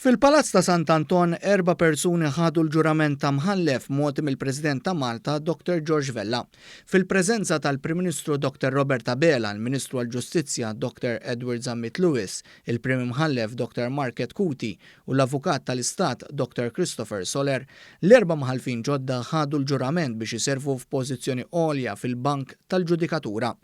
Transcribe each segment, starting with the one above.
Fil-Palazz ta' Sant'Anton, erba' persuni ħadu l-ġurament ta' mħallef mogħti mill-President ta' Malta, Dr George Vella. Fil-preżenza tal-Prim Ministru Dr Robert Abela, il-Ministru għall-Ġustizzja Dr Edward Zammit Lewis, il-Prim Imħallef Dr Mark Chetcuti u l-Avukat tal-Istat Dr Christopher Soler, l-erba' mħallfin ġodda ħadu l-ġurament biex iservu f'pożizzjoni għolja fil-bank tal-ġudikatura.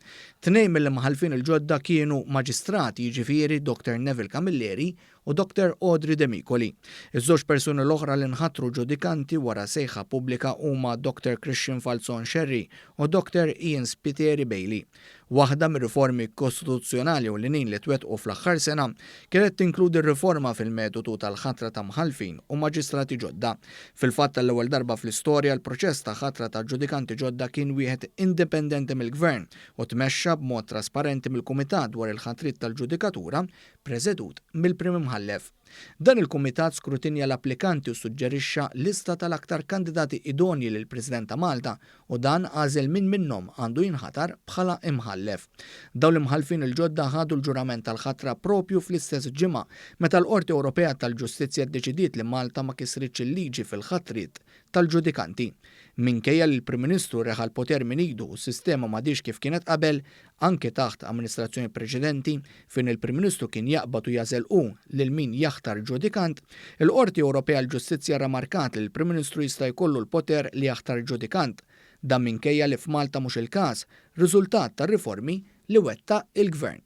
Tnejn mill-imħallfin il-ġodda kienu maġistrati, jiġifieri Dr Neville Camilleri u Dr Audrey Demicoli. Iż-żewġ persuni l-oħra li nħatru ġudikanti wara sejħa pubblika huma Dr Christian Falzon Scerri u Dr Ian Spiteri Bailey. Waħda mir-riformi kostituzzjonali ewlenin li twettqu fl-aħħar sena kienet tinkludi r-riforma fil-metodu tal-ħatra ta' mħallfin u maġistrati ġodda. Fil-fatt għall-ewwel darba fl-istorja l-proċess ta' ħatra ta' ġudikanti ġodda kien wieħed indipendenti mill-Gvern u tmexxa b'mod trasparenti mill-Kumitat dwar il-Ħatriet tal-Ġudikatura presedut mill-Prim Imħallef. Dan il-kumitat skrutinja l-applikanti u ssuġġerixxa lista tal-aktar kandidati idonji lill-President ta' Malta u dan għażel min minnhom għandu jinħatar bħala imħallef. Dawn l-imħallfin il-ġodda ħadu l-ġurament tal-ħatra proprju fl-istess ġimgħa meta l-Qorti Ewropea tal-Ġustizzja ddeċidiet li Malta ma kisritx il-liġi fil-ħatriet tal-ġudikanti. Minkejja li l-Prim Ministru reħa l-poter minn idu u s-sistema m'għadhiex kif kienet qabel, anke taħt amministrazzjoni preċedenti fejn il-Prim Ministru kien jaqbad u jagħżel hu lil min jaħtar ġudikant, il-Qorti Ewropea għall-Ġustizzja rramarkat li l-Prim Ministru jista' jkollu l-poter li jaħtar ġudikant. Dan minkejja li f'Malta mhux il-każ, riżultat tar-riformi li wettaq il-Gvern.